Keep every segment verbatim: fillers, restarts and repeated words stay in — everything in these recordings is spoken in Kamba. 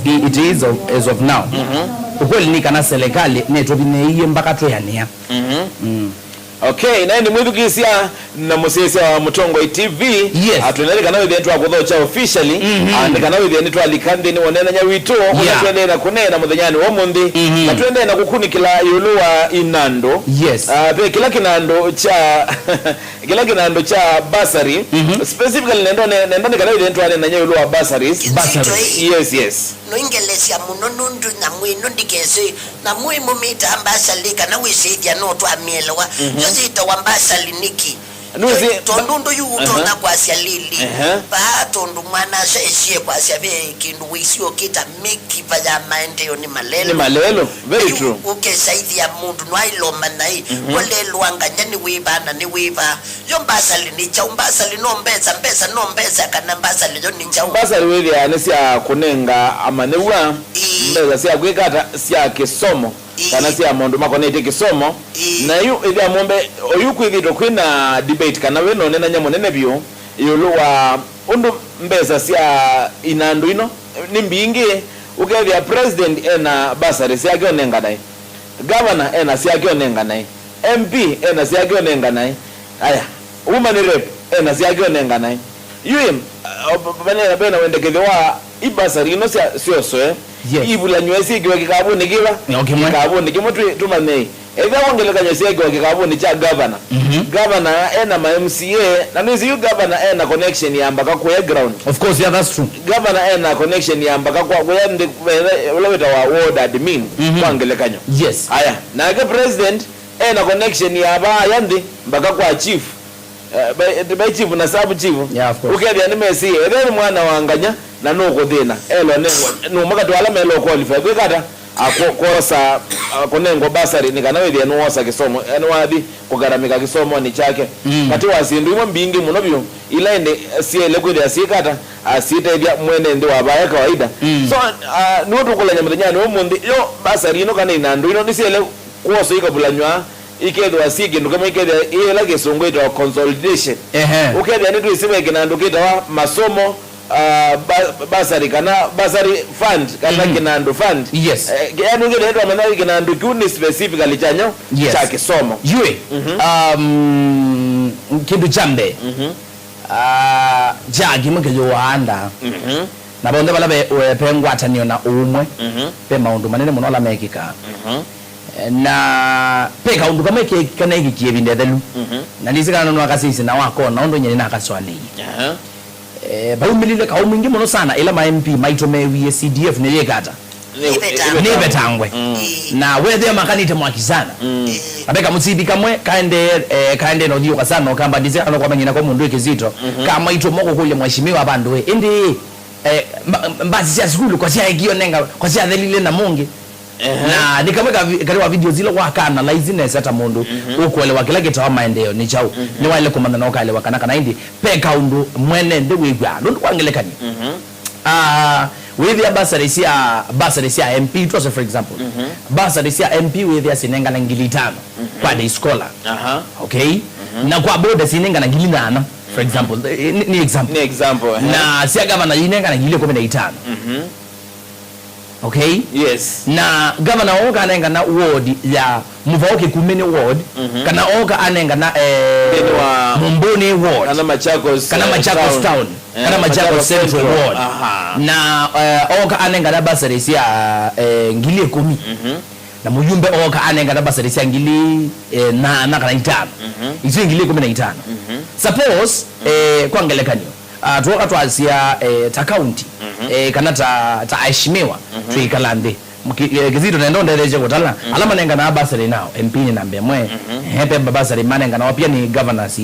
It is of, as of now. Ukweli nĩ kana serikali nĩtũvinyĩĩie mpaka twĩanĩa. Mm. Okay, naye nĩ mwĩthukĩĩsya na mũsyaĩĩsya wa Mũtongoi T V. Yes. Atwendete kana wĩthĩe nĩtwakũthokya officially, and kana wĩthĩe nĩtwalika nthĩnĩ wa ũneenany'a witũ ũla, yeah, tũendee na kũneena mũthenyanĩ wa ũmũnthĩ, na tũendee na kũkunĩkĩla ĩũlũ wa inandũ. Yes. Ah, ve kĩla kĩnandũ kya kĩla kĩnandũ kya bursary, specifically nenda ne-, nenda nĩ kana wĩthĩe nĩtwaneenany'a ĩũlũ wa bursaries. Bursaries. Yes, yes. Noingelesya mũno nũndũ nyamũ ĩno ndikesĩ. Nyamũ ĩmũmĩtaa mbasali kana wĩsĩthya no twamĩelewa. Yo yĩtawa mbasali nĩkĩ? Nũsĩ- Tondũ ũndũ yu ũtonya kwasya lili. Vaa tondũ mwana asu esie kwasya ve kĩndũ wĩsĩ ũkĩta mĩkiva ya maendeeo nĩ malelũ. Nĩ malelũ. Very true. Ũkesaithya mũndũ nwaĩlomanya ĩ, walelwa nganya nĩ wĩva na nĩ wĩva. Yo mbasali nĩ kyaũ? Mbasali no mbesa, mbesa no mbesa, kana mbasali yo nĩ kyaũ? Mbasali wĩthĩaa nĩ sya kũnenga amanyĩw'a mbesa sya kwĩka ata, sya kĩsomo, kana sya maũndũ makonetye kĩsomo. Na yu ĩthĩa mũmbe, oyu kwĩthĩtwe kwĩna debate kana wĩna ũneenany'a mũnene vyũ ĩũlũ wa ũndũ mbesa sya inandũ ino nĩ mbingĩ, ũkethĩa president ena bursaries syake ũnenganae. Gavana ena syake ũnenganae. M P ena syake ũnenganae. Aya, woman rep ena syake ũnenganae. Yu ĩ, uh, vena, vena wendekethyo wa i bursary ino sya syosoe, yes, ivulanywe syĩkĩwe kĩkavũnĩ kĩva? No kĩmwe. Kĩkavũnĩ kĩmwe twĩ, tũmanye. Ethĩwa kwa ngelekany'o syĩkĩwe kĩkavũnĩ kya gavana. Gavana ena ma M C A, na nĩsĩ yu gavana ena connection ya mbaka kũya ground. Of course, yeah, that's true. Gavana ena connection ya mbaka kwa kũya nthĩ, ũla wĩtawa ward admin, kwa ngelekany'o. Yes. Aya, nake president ena connection ya vaa ya nthĩ mbaka kwa chief. Eh, by, by chief na sub chief. Yeah, of course. Ũkethĩa nĩmesĩe, ethĩwa nĩ mwana wa nganya na nũkũthĩna, elwa nengwa nũmwe katĩ wa ala melwa qualify kwĩka ata, a, kwo-, kwosa, a, kũnengwa bursary nĩ kana wĩthĩe nĩwosa kĩsomo, eh, nĩwathi kũgaramĩka kĩsomonĩ kyake. Katĩ wa syĩndũ imwe mbingĩ mũno vyũ ila ĩndĩ syaĩle kwĩthĩa syĩka ata, a, syĩtethya mwene nthĩ wa vaya kawaida. So, a, nĩw'o tũkũlany'a mũthenyanĩ wa ũmũnthĩ, yo bursary ĩno kana inandũ ino nĩsyaĩle kwoso ikavulanywa, ikethĩwa syĩ kĩndũ kĩmwe, ikethĩwa ĩ ĩla kĩsũngũ ĩtawa consolidation. Ehe. Ũkethĩa nĩtwĩsĩ ve kĩnandũ kĩtawa masomo, ah, ba-, bursary kana bursary fund, kana kĩnandũ fund. Yes. Eh, ke-, yani ũkethĩa nĩtwamanya kĩnandũ kĩu nĩ specifically kya nyaũ, yes, kya kĩsomo. Yu ĩ, um, kĩndũ kya mbee, ah, kya kĩmwe kĩyũaa nda. Na vonthe vala ve, ve ngwatanĩo na ũũmwe, ve maũndũ manene mũno ala mekĩkaa. Na ve kaũndũ kamwe ke-, kanekĩkie ĩvinda ĩthelu. Na nĩsĩ kana nũnakasisye na wakona ũndũ nyie nĩnakasũanĩie. Eh, vaumĩlile kaũ mwingĩ mũno sana ĩla ma M P maitũ meewie C D F nĩyĩka ata? Nĩ-, nĩvetangwe. Nĩvetangwe. Na wethĩa makanĩte mwaki sana. Na ve kamũsithi kamwe kaendee, eh, kaendee na ũthiũka sana, ũkamba ndĩsĩ kana no kwamanyina kwa mũndũ wĩ Kĩzito. Kamaitũ moko kũlya mheshimiwa vandũ ĩ. Ĩndĩ, eh, mba-, mbasi sya sukulu kwa syaekie ũnenga, kwa syathelile na mũngĩ. Na nĩ kamwe ka vi-, katĩ wa videos ila waka analyze nesa ta mũndũ ũkũelewa kĩla kĩtawa maendeeo nĩ kyaũ. Nĩwaĩle kũmanya na ũkaelewa kana, kana ĩndĩ ve kaũndũ mwene nthĩ wĩw'aa. Nũndũ kwa ngelekany'o, ah, wĩthĩa bursary sya, bursary sya M P, twose for example, bursary sya M P wĩthĩa sinengana ngili itano kwa day scholar. Okay? Na kwa board sinengana ngili nyanya, for example. Eh, nĩ, nĩ example. Nĩ example, eh. Na sya gavana yinengana ngili ĩkũmi na itano. Okay? Yes. Na gavana ooka anengana ward ya Mũvaũke Kumĩnĩ ward, kana ooka anengana, eh, Nthĩnĩ wa Mũmbũnĩ ward, kana Machakos, kana eh, Machakos town. Town, eh, kana Machakos Machakos Central Central ward. Aha. Na, eh, ooka anengana bursary sya, eh, ngili ĩkũmi. Na mũyumbe ooka anengana bursary sya ngili, eh, nyanya kana itano. Isu ngili ĩkũmi na itano. Suppose, eh, kwa ngelekany'o, ah, twoka twasya, eh, ta county, eh, kana ta, ta aheshimiwa, twĩkala nthĩ. Mki-, eh, Kizito nenda ũndetheesye kũtala ala manenganaa bursary nao, M P nĩ namba ĩmwe. Eh, ve bursary manenganawa pia nĩ governors,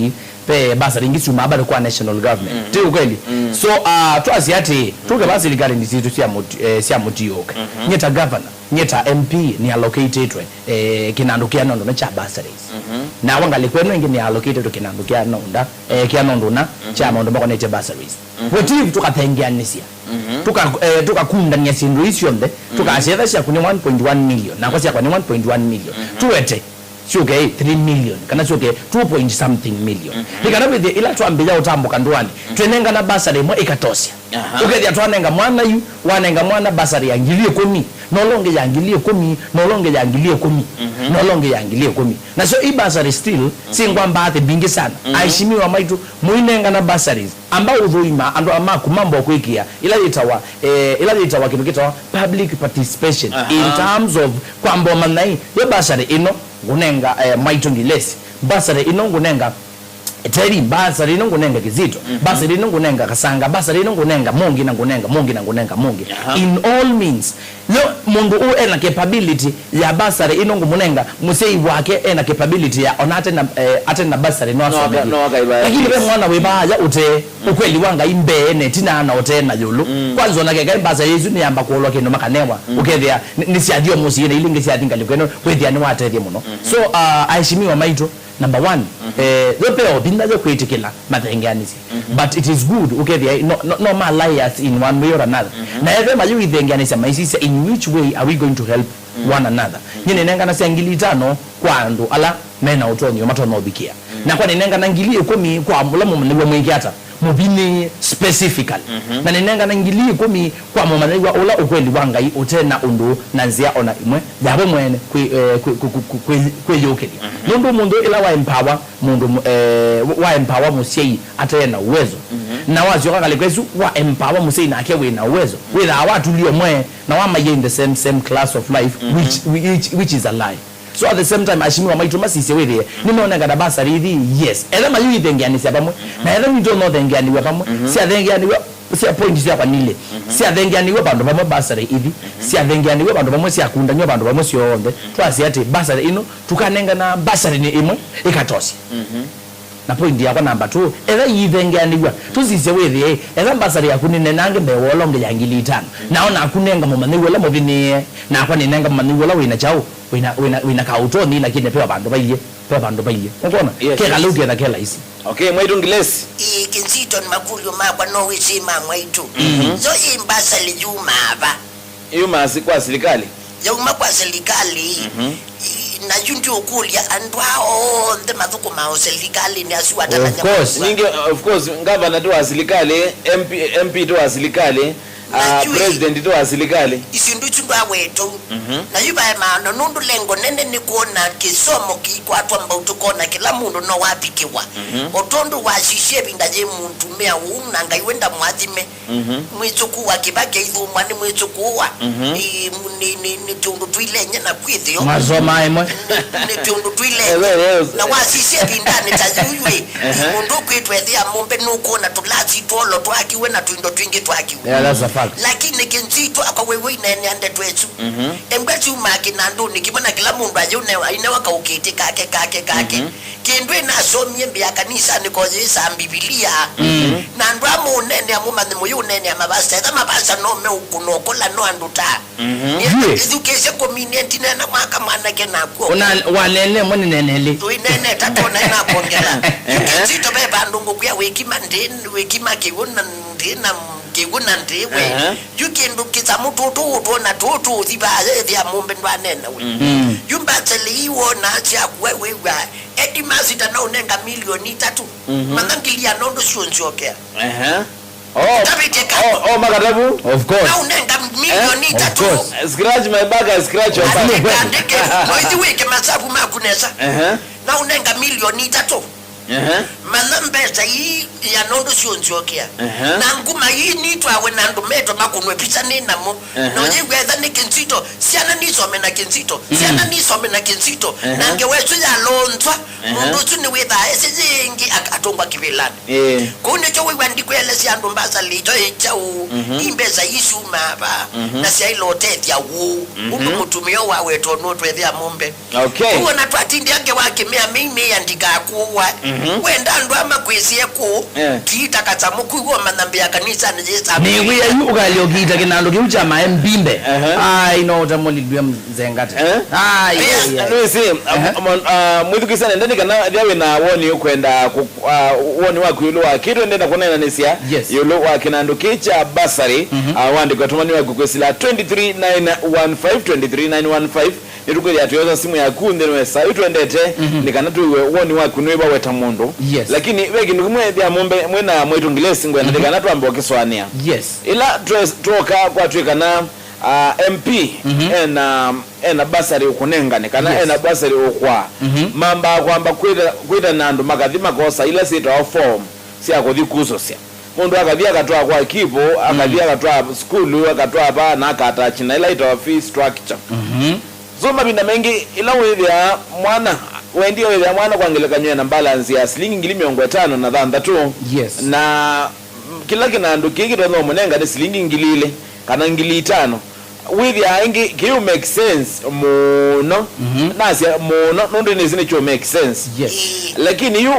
ve bursary ingĩ syumaa bado kwa national government. Ti ukweli? So, ah, twasya atĩ, tũke va silikalĩnĩ sitũ sya mũti-, eh, sya mũtiũka. Nyie ta governor, nyie ta M P nĩ allocatĩtwe, eh, kĩnandũ kĩana ũndũ na kya bursaries. Nakwa ngalĩko ĩno ĩngĩ nĩ allocatĩtwe kĩnandũ kĩana ũnda, eh, kĩana ũndũ na kya maũndũ makonetye bursaries. What if tũkathengeanĩsya? Tũka-, eh, tũkakundany'a syĩndũ ii syonthe, tũkasyetha syaku nĩ one point one million, nakwa syakwa nĩ one point one million. Tũete. syũke three million, kana syũke two point something million. Mhm. Nĩ kana wĩthĩe ĩla twambĩĩa ũtambũka ndũanĩ, mhm, twĩnengana bursary ĩmwe ĩkatosya. Aha. Ũkethĩa twanenga mwana yu, wanenga mwana bursary ya ngili ĩkũmi, na ũla ũngĩ ya ngili ĩkũmi, na ũla ũngĩ ya ngili ĩkũmi, mhm, na ũla ũngĩ ya ngili ĩkũmi. Nasyo i bursary still, mhm, syĩngwambaa thĩ mbingĩ sana. Mhm. Aheshimiwa maitũ, mũinengana bursaries, amba ũthũima andũ aa maku mamba kwĩkĩa ĩla yĩtawa, eh, ĩla yĩtawa kĩndũ kĩtawa public participation, aha, in terms of kwamba ũmanya ĩ, yo bursary ĩno ngũnenga, eh, mwaitũ Ngilesi, bursary ĩno ngũnenga Teri, bursary ĩno ngũnenga Kizito, mhm, bursary ĩno ngũnenga Kasanga, bursary ĩno ngũnenga Mũngĩ, na ngũnenga Mũngĩ, na ngũnenga Mũngĩ. Aha. In all means, yo mũndũ ũũ ena capability ya bursary ĩno ngũmũnenga, mũsyai wake ena capability ya ona ate na, eh, ate na bursary no asome. No aka-, no akaiva. Lakini ve mwana wĩ vaa ya ũte, mm, ũkweli wa Ngai mbee na ĩtina na ũte na ĩũlũ. Mm. Kwanza ona keka bursary ĩsu nĩyamba kũolwa kĩndũ makanewa. Mm. Ũkethĩa nĩ, nĩ syathi o mũsyĩ na ilĩ ingĩ syathi ngalĩko ĩno, wĩthĩa nĩwatethya mũno. Mm-hmm. So, uh, aheshimiwa maitũ, number one, mhm, eh, yo ve o vinya yo kwĩtĩkĩla mathengeanĩsye. Mhm. But it is good, ũkethĩa, no, no, no ma lie us in one way or another. Mhm. Na ethe mayu ithengeanĩsya maisisya, in which way are we going to help, mhm, one another? Mhm. Nyie nĩnenganasya ngili itano kwa andũ ala mena ũtonyio matonya ũvikĩa. Mhm. Nakwa nĩnengana ngili ĩkũmi kwa ũla mũmanyĩw'a mwĩkĩ ata, mũvinĩĩe specifically. Mhm. Na nĩnengana ngili ĩkũmi kwa mũmanyĩw'a ũla ũkweli wa Ngai ũte na ũndũ na nzĩa ona ĩmwe yavo mwene kwĩ, eh, kwĩ, kwĩ, kwĩ, kwĩ, kwĩyũkĩlya. Mhm. Nũndũ ũmũnthĩ ĩla wa empower mũndũ mũ-, eh, wa empower mũsyai ate na uwezo. Mhm. Na wasyoka ngalĩko ĩsu, wa empower mũsyai nake wĩ na uwezo. Mhm. Wĩthaa watulio mwe, na wamaie in the same, same class of life, mhm, which, which, which is a lie. So at the same time, aheshimiwa maitũ masisye wĩthĩe, nĩmeonengana bursary ithi, yes. Etha mayu ithengeanĩsya vamwe, mhm, na etha nitonya ũthengeanĩw'a vamwe, mhm, syathengeanĩw'a sya point syakwa nilĩ, mhm, syathengeanĩw'a vandũ vamwe bursary ithi, mhm, syathengeanĩw'a vandũ vamwe syakundanw'a vandũ vamwe syonthe, mhm, twasya atĩ bursary ĩno tũkanengana bursary nĩ ĩmwe ĩkatosya. Mhm. Na point yakwa namba two, etha iithengeanĩw'a, tũsisye wĩthĩe, etha bursary yaku nĩnenange mbee wa ũla ũngĩ ya ngili itano, mhm, na o naku nenga mũmanyĩw'a ũla mũvinĩĩe, nakwa nĩnenga mũmanyĩw'a ũla wĩna kyaũ, wĩna, wĩna, wĩna kaũtonyi, lakini ve vandũ vailyĩ, ve vandũ vailyĩ. Ũkwona? Yes, keka yes. Lĩu ketha ke laisi. Okay, mwaitũ Ngilesi. Ĩĩ, Kizito, nĩ makũlyo makwa no wĩsĩ ma mwaitũ. Mhm. Yo ĩ bursary yumaa va? Yuma si-, kwa silikalĩ? Yauma kwa silikalĩ. Mhm. I-, na yu ndiũkũlya andũ aa onthe mathũkũmaa o silikalĩnĩ asu atananya. Of course. Ningĩ, of course, ngavana ti wa silikalĩ, M P, M P ti wa silikalĩ, na ah, yu ĩ- president ti wa silikalĩ. Isu ndu isu ndwawetwa. Mhm. Na yu vae maana nũndũ lengo nene nĩ kwona kĩsomo kĩikwatwa mbau, tũkona kĩla mũndũ no wavikĩwa. Mhm. O tondũ wasisye ĩvinda yĩ mũtumĩa ũu na Ngai we ndamwathime. Mhm. Mwĩsũkũũ wa kĩvake ithũmwa nĩ mwĩsũkũũ wa. Mhm. Ĩ, mu-, nĩ, nĩ, nĩ tũndũ tũilenye na kwĩthĩo. Mwasoma ĩmwe. Nĩ, nĩ tũndũ tũilenye. Ewe, yes. Na wasisye ĩvindanĩ ta yuyu ĩ, ehe, mũndũ ũkwĩtwa ethĩa mũmbe nũkwona tũlasi twolo twakiwe na tũindo twingĩ twakiwe. Yeah, that's a fact. Lakini Kizito akwa wĩw'e ineenea ndeto ĩsu. Mhm. Embwa syumaa kĩnandũnĩ kĩmwe na kĩla mũndũ ayũnewa, ainewa kaũkĩtĩ kake, kake, kake. Mhm. Kĩndũ ĩnasomie mbĩa kanisanĩ koyĩsaa Mbivilia. Mm. Na andũ amũũneenea mũmanye mũyũneenea mavasa. Etha mavasa no meũkũna ũkola no andũ ta. Mhm. Ĩthukĩĩsye kũminie ndinena mwaka mwanake nakw'o. Ona wanene mwe nĩnenelĩ. Wĩnene tatona ĩnakwongela. Ehe. Kizito ve vandũ ngũkwĩa wĩkima ndĩ, wĩkima kĩw'ũ na ndĩ na kĩw'ũ na ndĩ we. Ehe. Yu kĩndũ kĩsamũ tũtũ ũtwona tũtũ ũthi vaa ethĩa mũmbe ndwanena we. Mhm. Yu mbaseli ii wonaa syaku we wĩw'aa. Headmaster no ũnenga milioni itatũ. Mhm. Mana ngili ya nũndũ syũnzyokea. Ehe. Oh. Utavĩtye kaku. Oh, oh, makatabu. Of course. Na ũnenga milioni itatũ. Eh, of course. Scratch my back, I scratch your back. Andĩke, andĩke. Noithi wĩke masavu maku nesa. Ehe. Na ũnenga milioni itatũ. Ehe. Mana mbesa ii ya nũndũ syũnzyokea. Ehe. Na nguma ii nitwawe na andũ metwa makũnwe pisa nĩ namo. Ehe. Na ũyĩw'a etha nĩ Kizito. Syana nisome na Kizito. Mm. Syana nisome na Kizito. Ehe. Na ngewa ĩsu yalonzwa. Ehe. Mũndũ ũsu nĩwĩthaa ese yĩngĩ ak-, atũngwa kĩvĩlanĩ. Ĩĩ. Kũu nĩkyo wĩw'a ndikwelesya andũ mbasa lĩto ĩ kyaũ, mhm, i mbesa ii syumaa va, mhm, na syaĩle ũtethya ũũ, mhm, ũndũ mũtumĩa ũũ wawetwa nũtwethĩa mũmbe. Okay. Ũw'o na twatindĩa ngewa kĩmea mĩimĩĩa ndikakũwa. Mhm. Wenda andũ ama kwĩsĩe kũũ, eh, kiita kasamũ kwĩw'a ũmanya mbĩa kanisanĩ yĩsamũ. Nĩwĩa yu ũkalya ũkiita kĩnandũ kĩu kya ma M P mbe. Ehe. Ai, no ũtamũlilw'e mzengate. Eh? Ai, ai, ai. Nĩwĩsĩ, ehe, mwĩthukĩĩsya nenda nĩ kana thĩa wĩ na woni ũkwenda kũ-, ah, woni waku ĩũlũ wa kĩ twendee na kũneenanĩsya, yes, ĩũlũ wa kĩnandũ kĩ kya bursary, mhm, ah, wandĩka ũtũmani waku kwĩsĩla twenty three nine one five, twenty three nine one five. Nĩtũkwĩthĩa tũyosa simũ yaku nthĩnĩ wa ĩsaa yu twendete, mhm, nĩ kana twĩw'e woni waku nĩ wĩva we ta mũndũ. Yes. Lakini ve kĩndũ kĩmwe thĩa mũmbe mwĩna mwĩtũ Ngilesi ngwenda, mhm, nĩ kana twambe ũkĩsũanĩa. Yes. Ĩla twe- twoka kwatw'ĩkana, ah, M P, mhm, ena, ena basarĩ ũkũnengane kana, yes, ena basarĩ ũkwaa, mhm, mambaa kwamba kwĩta, kwĩtana andũ makathi makosa ila syĩtawa form sya kũthi kusũsya. Mũndũ akathi akatwaa kwa kivo, akathi, mm, akatwaa sukulu, akatwaa va na akatachi na ila ĩtawa fee structure. Mhm. So mavinda maingĩ ĩla wĩthĩa mwana, wendie wĩthĩa mwana kwa ngelekany'o ena balance ya silingi ngili mĩongo ĩtano na thanthatũ, yes, na kĩla kĩnandũ kĩĩ kĩtonya ũmũnenga nĩ silingi ngili ilĩ kana ngili itano, wĩthĩaa ĩngĩ kĩu make sense mũno. Mhm. Nasya mũno nũndũ nĩsĩ nĩkyo make sense. Yes. Lakini yu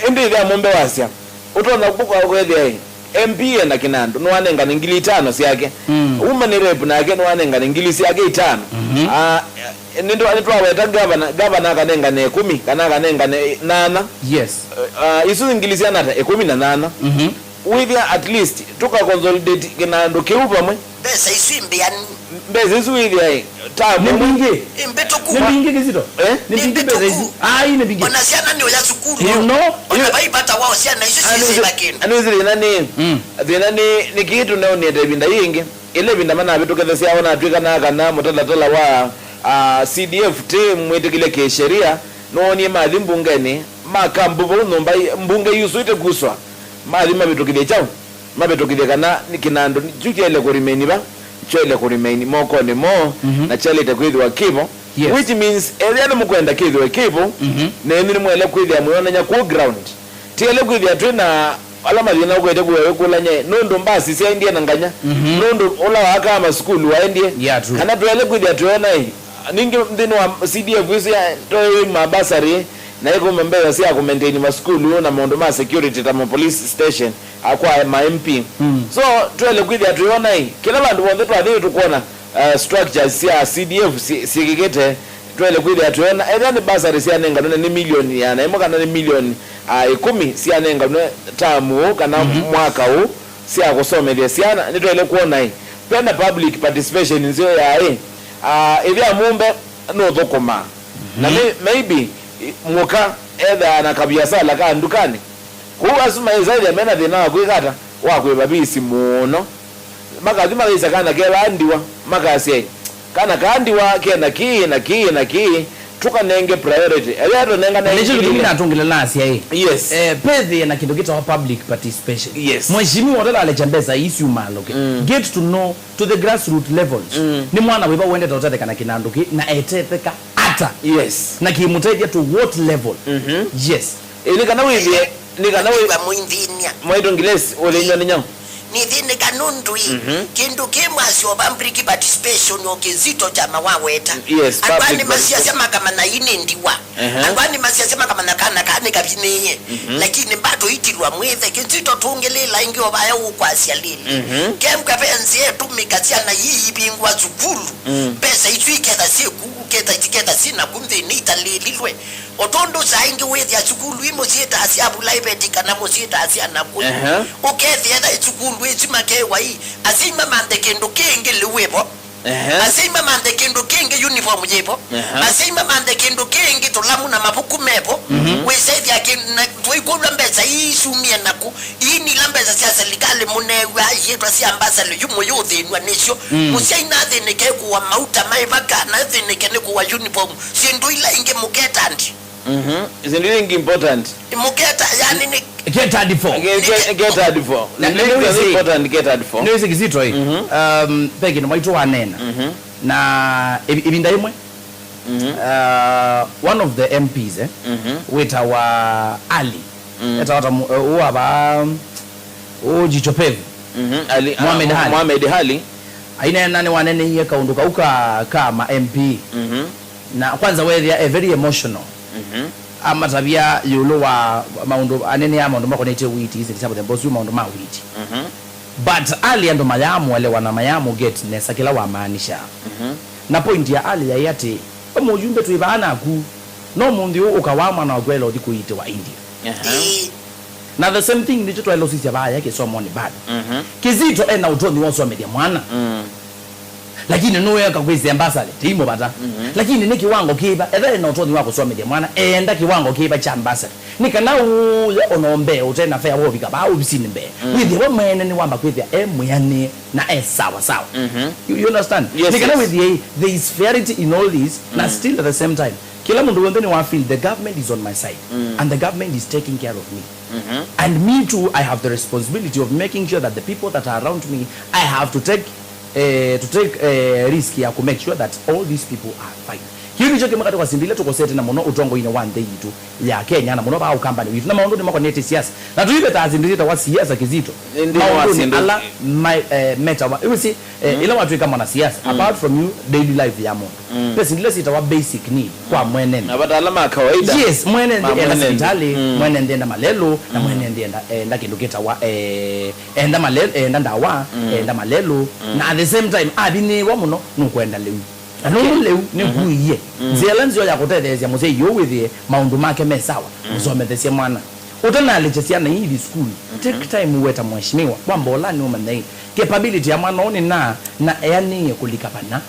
ĩndĩ ĩthĩa mũmbe wasya ũtonya kũkwethĩa ĩ, M P ena kĩnandũ nĩwanengane ngili itano syake. Mm. Woman rep nake nĩwanengane ngili syake itano. Mhm. Ah, nĩndũ- nĩtwaweta gavana, gavana akanengane ĩkũmi kana akanengane nana. Yes. Ah, isu ngili syanata ĩkũmi na nana. Mhm. Wĩthĩa at least tũka consolidate kĩnandũ kĩu vamwe. Mbesa isu imbĩani. Mbesa isu wĩthĩa ĩ, tamu. Nĩ mbingĩ. Ĩ mbĩtũku. Nĩ mbingĩ Kĩsito. Eh? Nĩ mbingĩ mbesa isu. Ai, nĩ mbingĩ. Ona syana nĩ ũya sukulu. You know, ona you- vai vata wao syana isu sisĩva kĩndũ. Anĩsĩ thĩna nĩ, mm, thĩna nĩ, nĩ kĩĩ tũneũnĩte ĩvinda yĩngĩ. Ĩla ĩvinda manavĩtũkethesya onatw'ĩkanaa kana mũtalatala wa, ah, C D F ti mwĩtĩkĩle kĩsheria, nĩwoonie mathi mbungenĩ, makambu vau nyũmba i- mbunge yusũĩte kuswa, mathi mavĩtũkĩthye kyaũ? Mavĩtũkĩthye kana nĩ kĩnandũ kyu kyaĩle kũremain va, kyaĩle kũremain mokonĩ moo, mhm, na kyaĩlĩte kwĩthĩwa kĩvo. Yes. Which means, ethĩa nĩmũkwenda kĩthĩwe kĩvo, mhm, nenyu nĩmwaĩle kwĩthĩa mũyonany'a kũu ground. Tĩele kwĩthĩa twĩ na ala mathĩna ũkwete kwĩw'a wĩkũlany'a ĩ, nũndũ mbasi syaendie na nganya, mhm, nũndũ ũla waakaa masukulu waendie, yeah, true, kana twaĩle kwĩthĩa twĩona ĩ, ningĩ nthĩnĩ wa C D F isu ya- twaĩ mabasarĩ na ĩkũma mbesa sya kũmaintain masukulu na maũndũ ma security ta ma police station, a, kwa ma M P. Mm. So twaĩle kwĩthĩa twĩona ĩ, kĩla vandũ vonthe twathi tũkwona, uh, structures sya C D F si- syĩkĩkĩte, twaĩle kwĩthĩa twĩona ethĩa nĩ basarĩ syanenganwe na nĩ milioni ĩana ĩmwe kana nĩ milioni, ah, ĩkũmi syanenganwe tamu ũũ kana, mhm, mwaka ũũ sya kũsomethya syana, nĩtwaĩle kwona ĩ, vena public participation nzeo ya ĩ, ah, ĩthĩa mũmbe nũthũkũmaa. Na, mhm, may- maybe, ĩ, mũka ethaa na kaviasala ka ndukanĩ. Kũu asu maĩsa ĩthĩa mena thĩna wa kwĩka ata? Wa kwĩva visi mũno. Makathi makaisya kana kevaa ndiwa, makasya ĩ, kana kaa ndiwa kena kĩĩ na kĩĩ na kĩĩ, tũkanenge priority. Ethĩa tũnengane. Na nĩkyo kĩtumi natũngĩla nasya ĩ. Yes. Eh, pethĩe na kĩndũ kĩtawa public participation. Yes. Mheshimiwa ũtalalecha mbesa ii syumaa nũkĩ. Mm. Get to know to the grassroot levels. Mm. Nĩ mwana wĩva ũendete ũtetheka na kĩnandũ kĩ na etetheka ata? Yes. Na kĩmũtethya to what level? Mhm. Yes. Ĩ, nĩ kana wĩthĩe, nĩ kana wĩ- Wa mũinthĩny'a. Mwaitũ Ngilesi, ũthĩnywa nĩ nyau. Nĩthĩnĩka nũndũ ĩ, mhm, kĩndũ kĩ mwasyo public participation o Kĩsito kyama waweta. Yes, andũ aa public nĩmasiasya participation. Makamanya ii nĩ ndiwa. Ehe. Andũ aa nĩmasiasya makamanya kana kaa nĩkavinĩĩe. Mhm. Lakini mbatũ itilwa mwĩthe, Kĩsito tũngĩlĩla ĩngĩ o vaya ũkwasya lĩlĩ. Mhm. Kembwa ve nzĩa ĩtũmĩka syana ii ivingwa sukulu. Mm. Mbesa isu iketha syĩ kuu, ketha, iketha syĩ naku nthĩnĩ italĩlilwe. O tondũ saa ingĩ wĩthĩa sukulu ii mũsyĩtaa sya vulaivet kana mũsyĩtaa sya nakũi. Ehe. Ũkethĩa ĩla sukulu ĩsu makewa ii, asyai mamanthe kĩndũ kĩngĩ lĩu wĩvo. Ehe. Asyai mamanthe kĩndũ kĩngĩ uniform yĩvo. Ehe. Asyai mamanthe kĩndũ kĩngĩ tũlamu na mavuku mevo. Mhm. Wĩsaĩthya kĩ- na tũikũlw'a mbesa ii sumie naku. Ii nĩ ila mbesa sya silikalĩ mũneew'a, isyĩtwa sya mbasarĩ yu mũyũthĩnw'a nĩsyo. Mm. Mũsyai nathĩnĩke kũwa mauta maĩvaka, nathĩnĩke nĩ kũwa uniform. Syĩndũ ila ingĩ mũketandi. Mhm. Syĩndũ ila ingĩ important. Mũketa, yani nĩ Catered for. Ge- ge- Catered for. Na- na Things are nĩwĩsĩ- important, catered for. Nĩwĩsĩ Kĩsito ĩ. Mhm. Um, ve kĩndũ mwaitũ wanena. Mhm. Na ĩvi- ĩvinda ĩmwe, mhm, uh, one of the M Ps, eh, mhm, wĩtawa Ali. Mm. Etawa ta mu- uh, ũũ ava, ũũ Jicho Pevu. Mhm. Ali- ah, Mohamed Ali. Mohamed Ali. Aineena nĩwaneneie kaũndũ kau ka, ka ma M P. Mhm. Na kwanza wethĩa e very emotional. Mhm. Amatavya ĩũlũ wa maũndũ, anene ya maũndũ makonetye witi, isi ndisya mũthemba ũsu, maũndũ ma witi. Mhm. But Ali andũ mayaamũelewa na mayaamũget nesa kĩla wamaanisha. Mhm. Na point ya Ali yaĩ atĩ, we mũyumbe twĩ vaa naku, no mũnthĩ ũũ ũkawaa mwana waku aĩle ũthi kũiitĩwa India. Aha. Ĩĩ. Na the same thing nĩkyo twaĩle ũsisya vaya kĩsomonĩ bado. Mhm. Kĩsito ena ũtonyi wa ũsomethya mwana. Mm. Lakini nũeka kwĩsĩa mbasarĩ, ti mũvata. Lakini nĩ kĩwango kĩva, etha ena ũtonyi wa kũsomethya mwana, eenda kĩwango kĩva kya mbasarĩ. Nĩ kana ũye ona mbee ũte na fea wa ũvika vaa ovisinĩ mbee. Wĩthĩe we mwene nĩwamba kwĩthĩa e mwĩanĩe na e sawa sawa. You, you understand? Yes, nĩ kana wĩthĩe there is fairity in all this, na still at the same time, kĩla mũndũ w'onthe nĩwa feel the government is on my side and the government is taking care of me. And me too, I have the responsibility of making sure that the people that are around me, I have to take, eh, to take, eh, risk ya ku make sure that all these people are fine. Kĩu nĩkyo kĩmwe katĩ wa syĩndũ ila tũkosete na mũno ũtongoinĩ wa nthĩ yitũ ya Kenya, na mũno vaa ũkambani witũ, na maũndũ nĩmakonete siasa. Na tũivetaa syĩndũ syĩtawa siasa kĩsito. Nĩ nthĩnĩ wa maũndũnĩ syĩndũ ala ma-, eh, metawa, you see, eh, ila watwĩka mwanasiasa, apart from you daily life ya mũndũ, ve syĩndũ ila syĩtawa basic need kwa mwene nthĩ. Na vata ala ma kawaida. Yes, mwene nthĩ enda sivitalĩ, mwene nthĩ enda malelũ, na mwene nthĩ enda, enda kĩndũ kĩtawa, eh, enda malelũ, enda ndawa, enda malelũ. Na at the same time, avinyĩĩwa mũno nũkwenda lĩu. Na nũndũ lĩu nĩkuie nzĩa ĩla nzeo ya kũtetheesya mũsyai ũũ wĩthĩe maũndũ make me sawa, mũsomethesye mwana. Ũtanalĩkya syana ii ithi sukulu, take time ũweta mheshimiwa, wamba ũla nĩ ũmanyai capability ya mwana ũũ nĩ na, na eanĩie kũlika pana.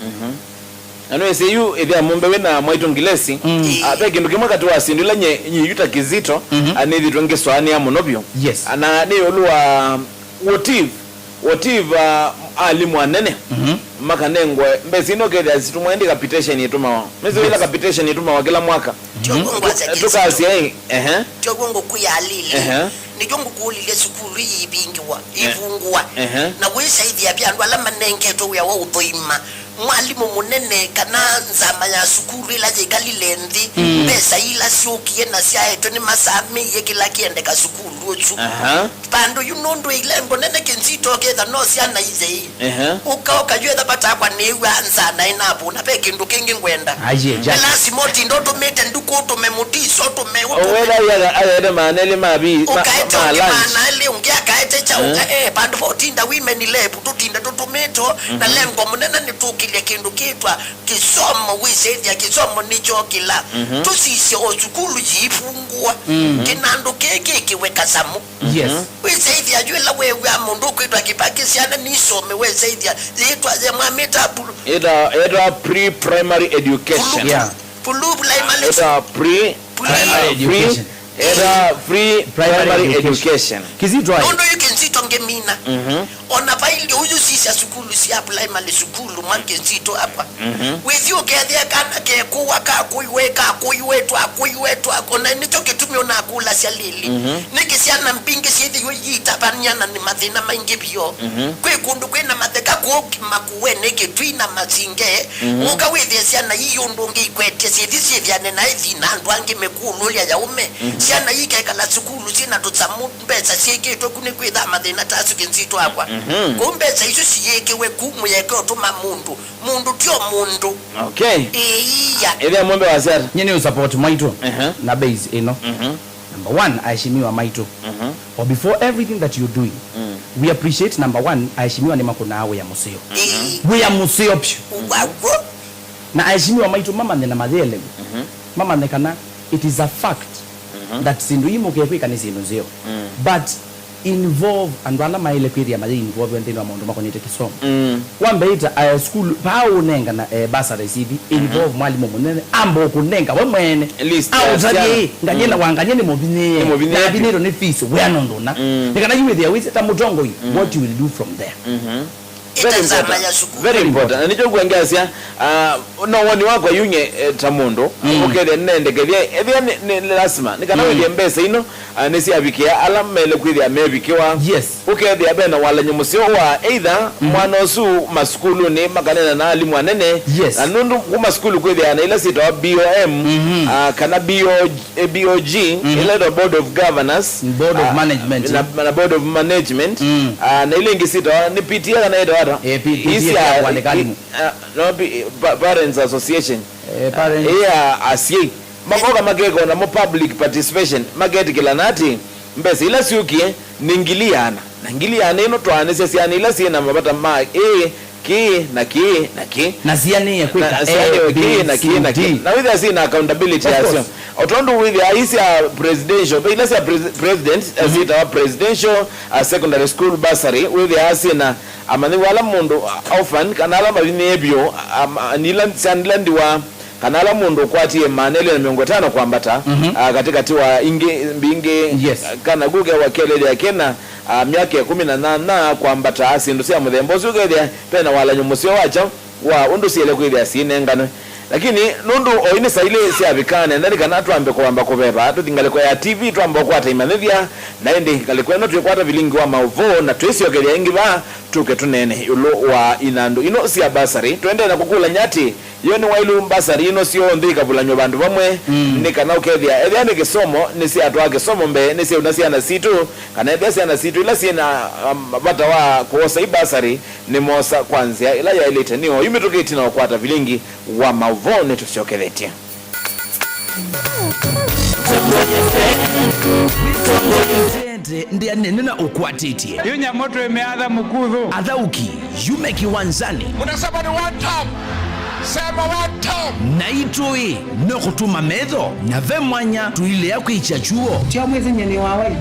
Na nĩwĩsĩ yu ĩthĩa mũmbe wĩ na mwaitũ Ngilesi, ah, ve kĩndũ kĩmwe katĩ wa syĩndũ ila nye, nye yu ta kĩsito, ah, nĩthĩtwe ngĩswaanĩa mũno vyũ. Yes. Ah, na nĩ ĩũlũ wa what if, what if, ah, alimũ anene makanengwe mbesa ino kethĩa situmwa ĩndĩ capitation ĩtũmawa. Mĩsĩ ĩla capitation ĩtũmawa kĩla mwaka. Tyo ngwasya kĩsito. Tũkasya ĩ, ehe. Tyo ngũkwĩa alili. Ehe. Nĩkyo ngũkũlilye sukulu ii ivingĩwa, ivungũwa. Ehe. Na wĩsaithya vya andũ ala manengetwe wĩa wa ũthũima. Mwalimũ mũnene kana nzama ya sukulu ĩla yĩkalile nthĩ, mbesa ila syũkie na syaetwe nĩmasamĩie kĩla kĩendeka sukulu ũsu. Aha. Vandũ yu nũndũ ĩlengo nene kĩnzito ketha no syana itheĩ. Ehe. Ũkaoka yu etha vatakwa nĩw'a nzaa na ĩnavũna ve kĩndũ kĩngĩ ngwenda. Aye, nĩ lasima ũtinde ũtũmĩte nduku, ũtũme mũtiso, ũtũme, ũtũme. Wetha aya, aya ene maana elĩ ma vi-, ma, ũkaete ma ũngĩ lunch. Maana elĩ, ũngĩ akaete kyaũ, eh, vandũ va ũtinda women rep, tũtinde tũtũmĩtwo, na lengo mũnene nĩ tũkĩlye kĩndũ kĩtwa kĩsomo, wĩsĩthya kĩsomo nĩkyo kĩla. Tũsisye o sukulu yiivungũwa, kĩnandũ kĩĩ kĩkĩwe kasamũ. Yes. Wĩsaithya yu ĩla wew'aa mũndũ ũkwĩtwa kĩvakĩ syana nisome, wesaithya yĩtwa yemwamĩta pulu. Ĩta, ĩta pre-primary education. Pulu, yeah. Pulu primary. Ĩta pre-primary education. Ĩta free primary education. Kĩsitwa. Nũndũ yu kĩnzito ngĩmina. Ona vailye ũyu sisya sukulu sya primary sukulu mwa kĩnzito akwa. Wĩthi ũkethĩa kana kekũwa kakũiwe, kakũiwe, twakũiwe, twakũ-, na nĩkyo kĩtumi ũnakũlasya lĩlĩ. Nĩkĩ syana mbingĩ syĩthĩiwe iitavany'a na nĩ mathĩna maingĩ vyũ. Kwĩ kũndũ kwĩ na matheka kũũ makuwe nĩ kĩtwi na masinge. Ũka wĩthĩe syana ii ũndũ ũngĩ ikwetye syĩthi syĩthĩane na ĩthi na andũ angĩ mĩkũlũlya ya ũme. Syana ii ikekala sukulu syĩ na tũsamũ, mbesa syĩkĩtwe ku nĩ kwĩthaa mathĩna ta asu kĩnzito akwa. Kũu mbesa isu siyĩkĩwe ku mũyeke ũtũma mũndũ. Mũndũ tyo mũndũ. Okay. Ĩia. Ĩthĩa mũmbe wa siata. Nye nĩ ũsupport mwaitũ. Ehe. Na base ĩno. Number one, aheshimiwa maitũ. Or before everything that you're doing, we appreciate, number one, aheshimiwa nĩ makũnaa wĩa mũseo. Ĩĩ. Wĩa mũseo pyũ. Waw'o. Na aheshimiwa maitũ mamanye na mathelewe. Mamanye kana it is a fact that syĩndũ ii mũkekwĩka nĩ syĩndũ nzeo. But involve andũ ala maĩle kwĩthĩa mayĩ involve nthĩnĩ wa maũndũ makonete kĩsomo. Wambe ĩta, eh, sukulu, vaa ũnengana, eh, bursaries ithi, involve mwalimũ mũnene, amba ũkũnenga we mwene. At least, aũtavye, eh, nganyie na wanganyie nĩ mũvinyĩe. Nĩ mũvinyĩe. Na avinyĩtwe nĩ fees, wea nũndũ ũna. Nĩ kana yu wĩthĩa wĩsĩ ta mũtongoi, what you will do from there. Very ĩta nzama important. Ya sukulu. Very important. Na nĩkyo ngwendasya, ah, no woni wakwa yunye, eh, ta mũndũ, ũkethĩa nĩnendekethya, ethĩa nĩ, nĩ, nĩ lasima, nĩ kana wĩthĩe mbesa ino, ah, nĩsyavikĩa ala mele kwĩthĩa mevikĩwa. Yes. Ũkethĩa ve na walany'o mũseo wa either mwana ũsu masukulunĩ makanena na alimũ anene, yes, na nũndũ kuma sukulu kwĩthĩa na ila syĩtawa B O M, ah, kana B O G, eh, B O G, ila ĩtawa Board of Governors, Board of, ah, Management, na, na Board of Management, ah, na ila ingĩ syĩtawa nĩ P T A kana ĩtawa ata? Eh, P-, P T A. Isi ya, ya wandĩkani. Ah, no, pi-, pa-, Parents Association. Eh, parents. Ĩya asyai. Makoka makeka namo public participation, maketĩkĩlana atĩ mbesa ila syũkie nĩ ngili ĩana. Na ngili ĩana ĩno twaanĩsya syana ila syĩ na mavata ma ĩĩ kĩĩ na kĩĩ na kĩĩ. Na sianĩe kwĩka na sianĩwe kĩĩ na kĩĩ na kĩĩ. Na wĩthĩa syĩ na accountability yasyo. O tondũ wĩthĩa ii sya presidential, ve ila sya pres- president, syĩtawa presidential uh, secondary school bursary, wĩthĩaa syĩ na amanyĩw'a ala mũndũ uh, orphan, kana ala mavinyĩĩe vyũ, um, uh, nila syanila ndiwa, kana ala mũndũ ũkwatie maana elĩ na mĩongo ĩtano kwambata, uh, katĩkatĩ wa ingĩ mbingĩ, yes, uh, kana kukewa kelethĩa kena uh, myaka ĩkũmi na nyanya kwambata, syĩndũ sya mũthemba ũsu ũkethĩa pena walany'o mũseo wa kyaũ wa ũndũ siele kwĩthĩa siinenganwe. Lakini nũndũ oyu nĩ sailĩ syavikaa, nenda nĩ kana twambe kũamba kũveva, tũthi ngalĩko ya T V twamba ũkwata imanyĩthya, na ĩndĩ ngalĩko ĩno twĩkwata vilingi wa maũvoo na twĩsyokethya ĩngĩ vaa, tũke tũneene ĩũlũ wa inandũ ino sya bursary. Tũendee na kũkũlany'a atĩ, yo nĩ wailu bursary ino syonthe ikavulany'wa vandũ vamwe, nĩ kana ũkethĩa ethĩa nĩ kĩsomo, nĩsyatwaa kĩsomo mbee, nĩsyauna syana sitũ, kana ethĩa syana sitũ ila syĩ na um, vata wa kwosa i bursary, nĩmoosa kwa nzĩa ĩla yaĩlĩte. Nĩ oyu mĩtũkĩ ĩtina wa kũkwata vilingi wa maũvoo nĩtũsyokethetye. Ĩteete ndĩa nene na ũkwatĩtye. Yu nyamũ twĩmĩatha mũkuthũ. Athaũki, yume kĩwanzanĩ. Unasema ni one term. Sema one term. Naitũ ĩ, no kũtuma metho, na ve mwanya tũilea kwĩkya kyuo. Tio mwĩsĩ nyie nĩ wa wai.